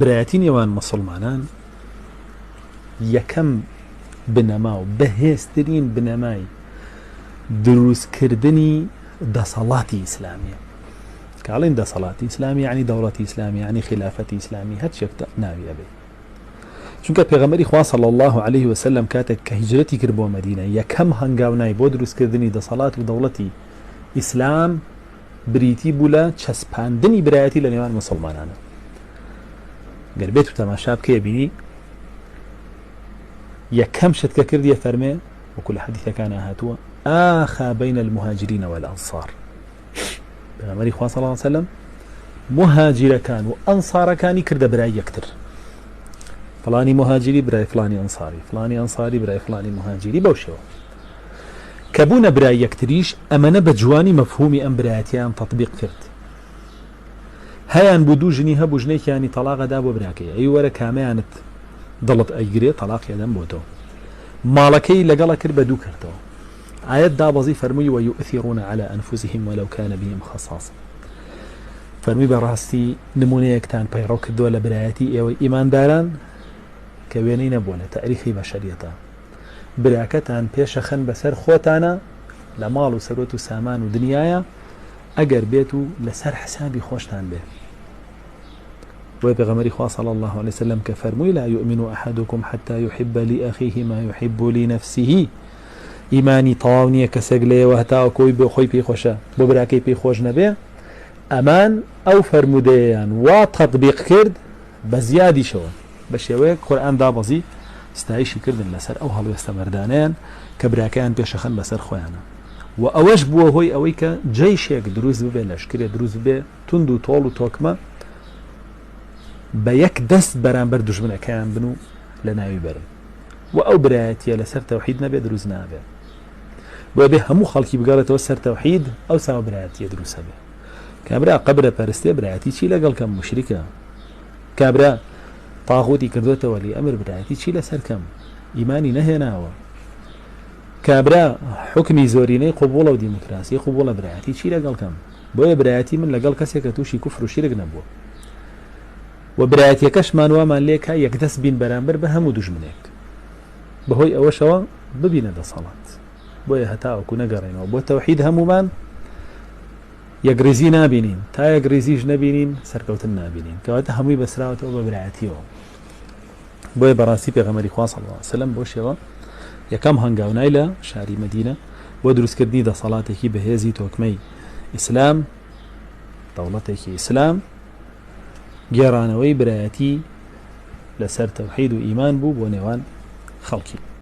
برایەتی نێوان موسڵمانان یەکەم بنەما و بەهێزترین بنەمای دروستکردنی دەسەڵاتی ئیسلامیە. کە ئەڵێین دەسەڵاتی ئیسلامی یعنی دەوڵەتی ئیسلامی یعنی خلافەتی ئیسلامی هەرچێک ناوی ئەبێ. چونکە پێغەمبەری خوا صلی اللە علیه وسلم کاتێک کە هیجرەتی کرد بۆ مەدینە یەکەم هەنگاو نای بۆ دروستکردنی دەسەڵات و دەوڵەتی ئیسلام بریتی بوو لە چەسپاندنی برایەتی لە نێوان موسڵمانانە. گەر بێت و تەماشا بکەی بینی یەکەم شت کە کردیە فەرمێ وەکو لە حەدیثەکانا هاتووە ئاخا بین المهاجرین والانصار پێغەمبەری خوا صلی الله علیه وسلم مهاجرەکان و ئەنصارەکانی کردە برای یەکتر فلانی مهاجری برای فلانی ئەنصاری فلانی ئەنصاری برای فلانی مهاجری بەو شێوە کە بوونە برای یەکتریش ئەمەنە بە جوانی مەفهومی ئەم برایەتیان تطبیق کرد هەیان بوو دوو ژنی هەبوو ژنێکیانی تەڵاق ئەدا بۆ براکەی ئەی وەرە کامەیانت دڵت ئەیگرێ تەڵاقی ئەدەم بۆ تۆ ماڵەکەی لەگەڵ ئەکرد بە دوو کەرتەوە ئایەت دابەزی فەرمووی ویؤثرون علی انفسهم ولو کان بهم خصاصە فەرمووی بەڕاستی نمونەیەکتان پەیڕەو کردووە لە برایەتی ئێوەی ئیمانداران کە وێنەی نەبووە لە تاریخی بەشەریەتا براکەتان پێشەخەن بەسەر خۆتانە لە ماڵ و سەرۆت و سامان و دنیاە ئەگەر بێت و لەسەر حسابی خۆشتان بێ. بۆیە پێغەمبەری خوا صلی اللە علیە وسلم کە فەرمووی لا یؤمن احدکم حتی یحب لأخیه ما یحب لنفسه ئیمانی تەواو نییە کەسێک لێیەوە هەتاوەکو ئەوی بۆ خۆی پێی خۆشە بۆ براکەی پێی خۆش نەبێ ئەمان ئەو فەرموودەیەیان وا تەطبیق کرد بە زیادیشەوە بە شێوەیەک قورئان دابەزی ستایشی کردن لەسەر ئەو هەڵوێستە مەردانەیان کە براکەیان پێشەخەن بەسەر خۆیانە و ئەوەش بووە هۆی ئەوەی کە جەیشێک دروست ببێ لەشکرێ دروست ببێ توند و تۆڵ و تۆکمە بە یەک دەست بەرامبەر دوژمنەکەیان بن و لە ناوی بەرن و ئەو برایەتیە لەسەر تەوحید نەبێ دروست نابێ بۆیە بێ هەموو خەڵکی بگەڕێتەوە سەر تەوحید ئەو ساوە برایەتیە دروستە بێ کابرا قەبرە پەرستێ برایەتی چی لەگەڵ کەم مشریکە کابرا تاغوتی کردوتە وەلی ئەمر برایەتی چی لەسەر کەم ئیمانی نەهێناوە کابرا حوکمی زۆرینەی قبوڵە و دیموکراسی قبوڵە برایەتی چی لەگەڵ کەم بۆیە برایەتی من لەگەڵ کەسێک کە توشی کوفر و شیرک نەبووە و برایەتیەکەشمان وامان لێکا یەکدەست بین بەرامبەر بە هەموو دوژمنێک بەهۆی ئەوەشەوە ببینە دەسەڵات بۆیە هەتاوەکو نەگەڕێنەوە بۆ تەوحید هەمومان یەکڕیزی نابینین تا یەکڕیزیش نەبینین سەرکەوتن نابینین کەواتە هەمووی بەسراوەتەوە بە برایەتیەوە بۆیە بەڕاستی پێغەمبەری خوا صلی اللە علیە وسلم بەو شێوە یەکەم هەنگاونای لە شاری مەدینە بۆ دروستکردنی دەسەڵاتێکی بەهێزی تۆکمەی ئیسلام دەوڵەتێکی ئیسلام گێڕانەوەی برایەتی لەسەر تەوحید و ئیمان بوو بۆ نێوان خەڵکی.